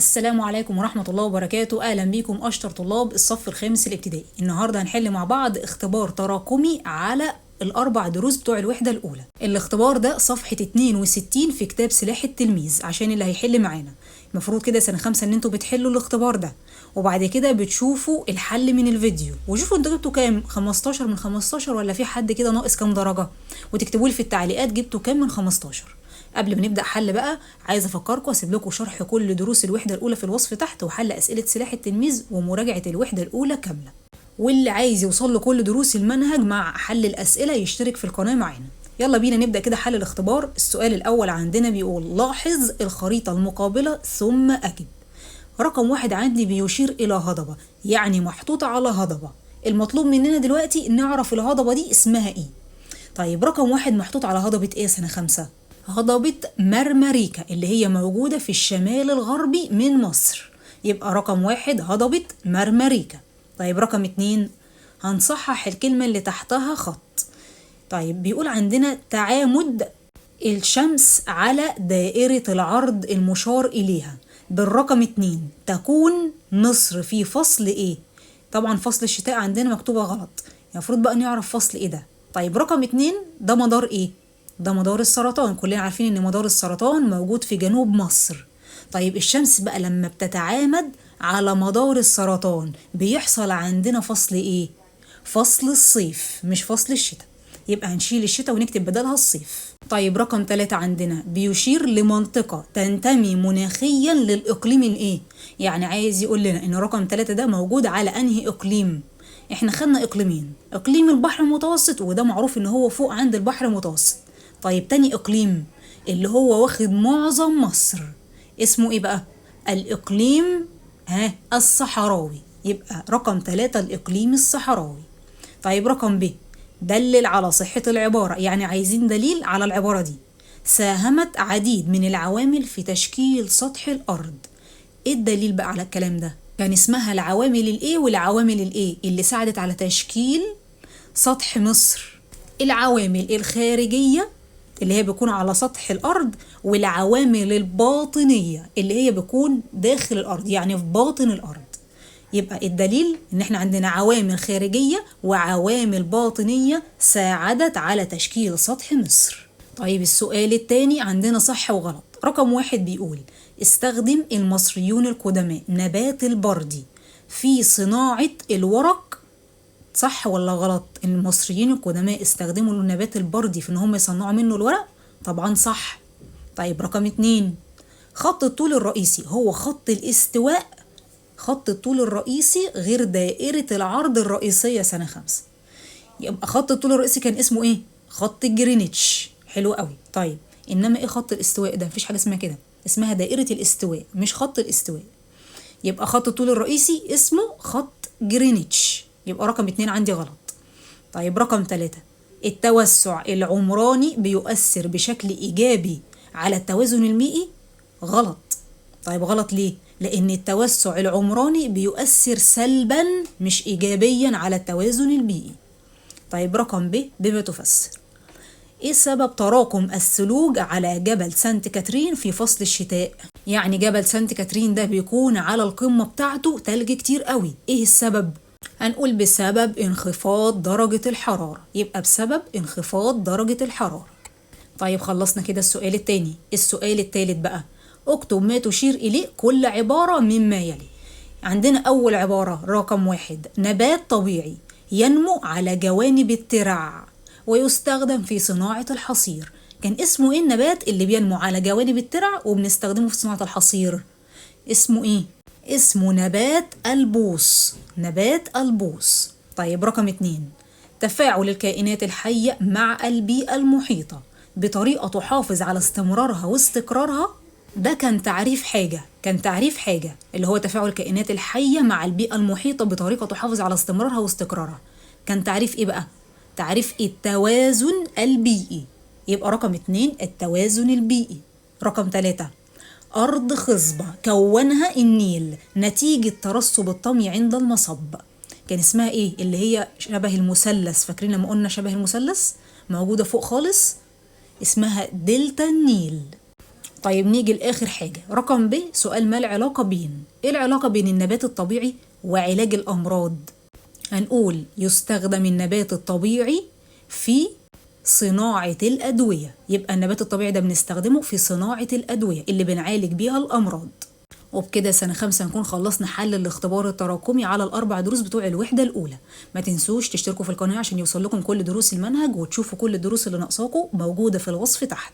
السلام عليكم ورحمة الله وبركاته. أهلا بيكم أشطر طلاب الصف الخامس الابتدائي. النهاردة هنحل مع بعض اختبار تراكمي على الأربع دروس بتوع الوحدة الأولى. الاختبار ده صفحة 62 في كتاب سلاح التلميذ، عشان اللي هيحل معانا المفروض كده سنة 5 إن انتوا بتحلوا الاختبار ده، وبعد كده بتشوفوا الحل من الفيديو وشوفوا انتوا جبتوا كام، 15 من 15 ولا في حد كده ناقص كام درجة، وتكتبوا لي في التعليقات جبتوا كام من 15. قبل ما نبدأ حل بقى عايزة أفكركم أسيب لكم شرح كل دروس الوحدة الأولى في الوصف تحت، وحل أسئلة سلاح التلميذ ومراجعة الوحدة الأولى كاملة. واللي عايز يوصل لكل دروس المنهج مع حل الأسئلة يشترك في القناة معانا. يلا بينا نبدأ كده حل الاختبار. السؤال الأول عندنا بيقول لاحظ الخريطة المقابلة ثم أجب. رقم 1 عندي بيشير إلى هضبة، يعني محطوطة على هضبة. المطلوب مننا دلوقتي نعرف الهضبة دي اسمها إيه. طيب رقم 1 محطوط على هضبة إيه سنة 5؟ هضبة مرمريكا اللي هي موجودة في الشمال الغربي من مصر، يبقى رقم 1 هضبة مرمريكا. طيب رقم 2 هنصحح الكلمة اللي تحتها خط. طيب بيقول عندنا تعامد الشمس على دائرة العرض المشار إليها بالرقم 2 تكون مصر في فصل إيه؟ طبعا فصل الشتاء عندنا مكتوبة غلط، المفروض بقى نعرف فصل إيه ده. طيب رقم 2 ده مدار إيه؟ ده مدار السرطان، كلنا عارفين إن مدار السرطان موجود في جنوب مصر. طيب الشمس بقى لما بتتعامد على مدار السرطان بيحصل عندنا فصل إيه؟ فصل الصيف مش فصل الشتاء، يبقى هنشيل الشتاء ونكتب بدلها الصيف. طيب رقم 3 عندنا بيشير لمنطقة تنتمي مناخيا للإقليم الإيه؟ يعني عايز يقول لنا إن رقم 3 ده موجود على أنهي إقليم؟ إحنا خدنا إقليمين، إقليم البحر المتوسط وده معروف إن هو فوق عند البحر المتوسط. طيب تاني إقليم اللي هو واخد معظم مصر اسمه إيه بقى؟ الإقليم الصحراوي، يبقى رقم 3 الإقليم الصحراوي. طيب رقم ب دلل على صحة العبارة، يعني عايزين دليل على العبارة دي. ساهمت عديد من العوامل في تشكيل سطح الأرض. إيه الدليل بقى على الكلام ده؟ كان اسمها العوامل الإيه والعوامل الإيه اللي ساعدت على تشكيل سطح مصر؟ العوامل الخارجية اللي هي بيكون على سطح الأرض، والعوامل الباطنية اللي هي بيكون داخل الأرض، يعني في باطن الأرض. يبقى الدليل إن إحنا عندنا عوامل خارجية وعوامل باطنية ساعدت على تشكيل سطح مصر. طيب السؤال الثاني عندنا صح وغلط. رقم 1 بيقول استخدم المصريون القدماء نبات البردي في صناعة الورق، صح ولا غلط؟ المصريين القدماء استخدموا النبات البردي في ان هم يصنعوا منه الورق؟ طبعا صح. طيب رقم 2 خط الطول الرئيسي هو خط الاستواء، خط الطول الرئيسي غير دائرة العرض الرئيسية سنة 5. يبقى خط الطول الرئيسي كان اسمه ايه؟ خط جرينتش. حلو قوي. طيب انما ايه خط الاستواء ده؟ مفيش حاجة اسمها كده، اسمها دائرة الاستواء مش خط الاستواء. يبقى خط الطول الرئيسي اسمه خط جرينتش، يبقى رقم 2 عندي غلط. طيب رقم 3 التوسع العمراني بيؤثر بشكل إيجابي على التوازن البيئي، غلط. طيب غلط ليه؟ لأن التوسع العمراني بيؤثر سلبا مش إيجابيا على التوازن البيئي. طيب رقم ب بما تفسر إيه سبب تراكم الثلوج على جبل سانت كاترين في فصل الشتاء؟ يعني جبل سانت كاترين ده بيكون على القمة بتاعته تلج كتير قوي، إيه السبب؟ هنقول بسبب انخفاض درجة الحرارة، يبقى بسبب انخفاض درجة الحرارة. طيب خلصنا كده السؤال التاني. السؤال التالت بقى اكتب ما تشير إليه كل عبارة مما يلي. عندنا أول عبارة رقم 1 نبات طبيعي ينمو على جوانب الترع ويستخدم في صناعة الحصير. كان اسمه إيه النبات اللي بينمو على جوانب الترع وبنستخدمه في صناعة الحصير؟ اسمه إيه؟ اسمه نبات البوص، نبات البوص. طيب رقم 2 تفاعل الكائنات الحية مع البيئة المحيطة بطريقة تحافظ على استمرارها واستقرارها. ده كان تعريف حاجة، كان تعريف حاجة اللي هو تفاعل الكائنات الحية مع البيئة المحيطة بطريقة تحافظ على استمرارها واستقرارها. كان تعريف إيه بقى؟ تعريف التوازن البيئي، يبقى رقم 2 التوازن البيئي. رقم 3 أرض خصبة كونها النيل نتيجة ترسب الطمي عند المصب. كان اسمها إيه؟ اللي هي شبه المثلث، فاكرين لما قلنا شبه المثلث موجودة فوق خالص؟ اسمها دلتا النيل. طيب نيجي لآخر حاجة، رقم ب، سؤال ما العلاقة بين، إيه العلاقة بين النبات الطبيعي وعلاج الأمراض؟ هنقول يستخدم النبات الطبيعي في صناعة الأدوية، يبقى النبات الطبيعي ده بنستخدمه في صناعة الأدوية اللي بنعالج بيها الأمراض. وبكده سنة 5 نكون خلصنا حل الاختبار التراكمي على ال4 دروس بتوع الوحدة الأولى. ما تنسوش تشتركوا في القناة عشان يوصل لكم كل دروس المنهج وتشوفوا كل الدروس اللي ناقصاكم موجودة في الوصف تحت.